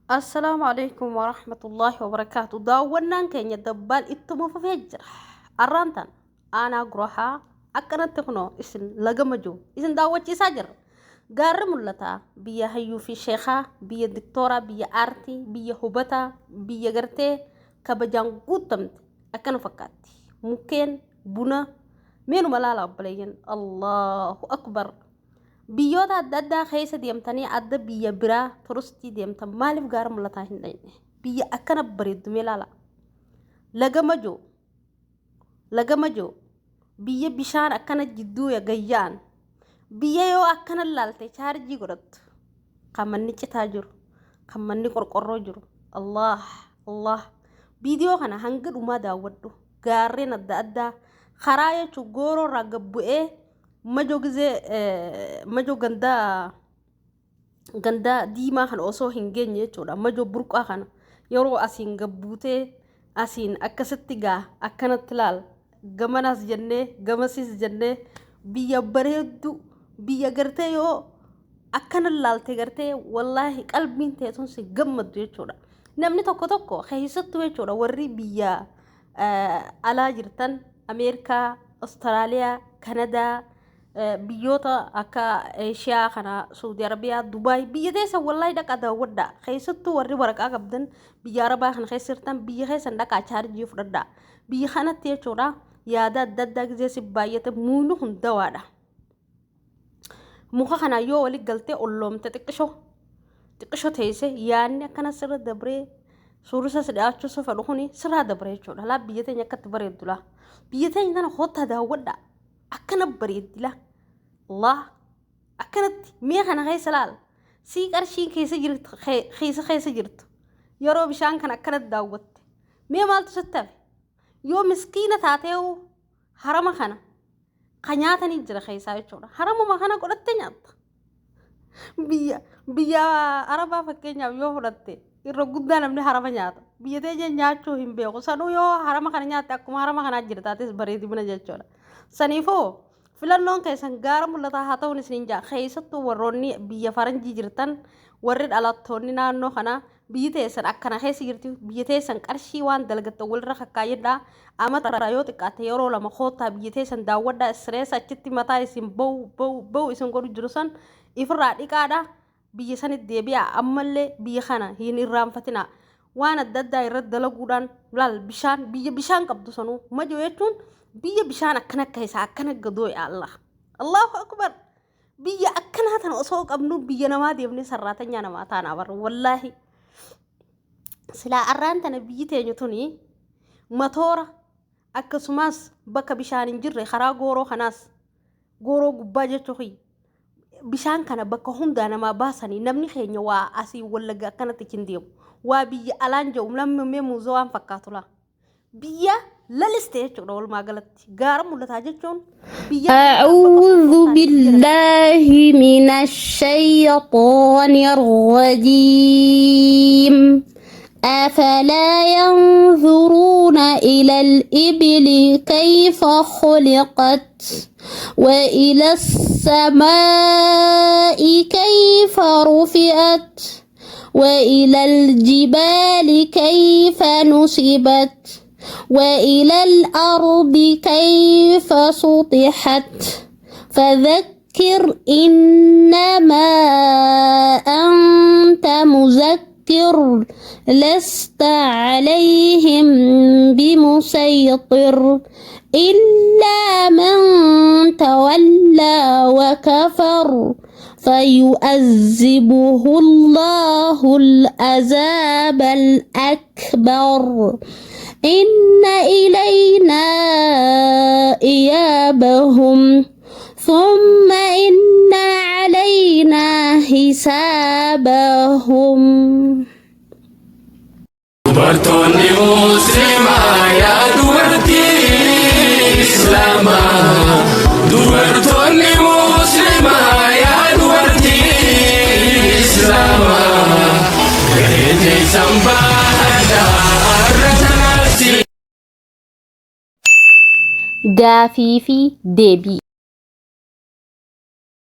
Assalaamu alaikum warahmatullaahi wabarakaatu. Daawwannaan keenya dabbaal ittuma fufee jira. Arraan tan aanaa gurahaa akkanatti kunoo isin laga majoo isin daawwachiisaa jirra. Gaarri mul'ataa biyya hayyuu fi sheekaa, biyya diktooraa, biyya aartii, biyya hubataa, biyya gartee kabajaan guutamte akkana fakkaatti. Mukkeen, buna, meenuma laala obboleeyyan. Allahu akbar. Biyyoota adda addaa keessa deemtanii adda biyya biraa turistii deemtan maaliif gaara mul'ataa hin dhayne? Biyya akkana bareeddu mee laala. Laga Majoo laga Majoo biyya bishaan akkana jidduu gayya'an biyya yoo akkana laalte chaarjii godhattu kan manni citaa jiru kan manni qorqorroo jiru Allah Allah viidiyoo kana hanga dhumaa daawwadhu gaarreen adda addaa karaa jechuun gooroo irraa gad bu'ee Majoo gizee majoo gandaa gandaa diimaa kana osoo hin geenye jechuudha. Majoo burqaa kana yeroo asiin gabbuutee asiin akkasitti gaa akkanatti laal gamanaas jennee gamasiis jennee biyya bareeddu biyya gartee yoo akkana laalte gartee wallaahi qalbiin teetuun si gammaddu jechuudha. Namni tokko tokko keessattuu jechuudha warri biyya alaa jirtan Ameerikaa, Austraaliyaa, Kanadaa, biyyoota akka Eeshiyaa kana Saudi Arabiyaa, Dubaay biyya teessan wallaahi dhaqaa daawwadhaa. Keessattuu warri waraqaa qabdan biyya Arabaa kana keessa jirtan biyya keessan dhaqaa chaarjii fudhadhaa. Biyya kanatti jechuudha yaada adda addaa gizee si baay'ate muyni kun dawaadha. Muka kana yoo wali galtee olloomte xiqqisho xiqqisho teesse yaadni akkana sirra dabree suurri si dhiyaachuu si fedhu kuni sirraa dabre jechuudha. Laa biyya teenya akkatti bareeddu laa. Biyya teenya tana kottaa daawwadhaa. Akkana bareeddi laa. Allah akkanatti mi'a kana keessa laal. Sii qarshiin keessa jirtu keessa keessa jirtu yeroo bishaan kana akkanatti daawwatte. Mi'a maaltu sitti hafe? Yoo miskiina taateewu harama kana ka nyaatanii jira keessaa jechuudha. Haramuma kana godhattee nyaatta. Biyya biyya Arabaa fakkeenyaaf yoo fudhatte irra guddaa namni harama nyaata. Biyya teenya nyaachuu hin beeku. Sanuu yoo harama kana nyaatte akkuma harama kanaa jira taates bareedina jechuudha. Saniifuu filannoon keessan gaara mul'ataa haa ta'uun isiniin ja'a. Keessattuu warroonni biyya faranjii jirtan warri dhalattoonni naannoo kanaa Biyyi teessan akkana keessa jirti. Biyya teessan qarshii waan dalgattan walirra kakkaayyadhaa. Amata irraa yoo xiqqaatte yeroo lama koottaa biyya teessan daawwadhaa. Stress achitti mataa isin ba'u ba'u ba'u isin godhu jiru san ifirraa dhiqaadha. Biyya sanitti deebi'aa. Ammallee biyya kana hin irraanfatinaa. Waan adda addaa irratti dalaguudhaan laal bishaan biyya bishaan qabdu sanuu majoo jechuun biyya bishaan akkana keessaa akkana gadoo yaa Allah. Allahu akbar. Biyya akkanaa tana osoo qabnu biyya namaa deemnee sarraatanyaa namaa taanaa barra wallaahi. Silaa arraan tana biyyi teenyu tuni matoora akkasumas bakka bishaan hin jirre karaa gooroo kanaas gooroo gubbaa jechuu kiyya. Bishaan kana bakka hundaa namaa baasanii namni keenya waa asii wallagga akkanatti hin deemu. Waa biyya alaan jedhu namni mee muuzoo waan fakkaatu laa. Biyya laliste jechuudha walumaa galatti. Gaara mul'ataa jechuun biyya أعوذ بالله من الشيطان الرجيم أفلا ينظرون إلى الإبل كيف خلقت وإلى السماء كيف رفعت وإلى الجبال كيف نصبت وإلى الأرض كيف سطحت فذكر إنما أنت مذكر لست عليهم بمسيطر إلا من تولى وكفر فيؤذبه الله العذاب الأكبر إن إلينا إيابهم ثم إن علينا حسابهم Dubartoonni Musliimaa yaa dubartii Islaamaa. Dubartoonni Musliimaa yaa dubartii Islaamaa. Gahee teessan baadhaa har'a tanaatti. Gaafii fi deebii.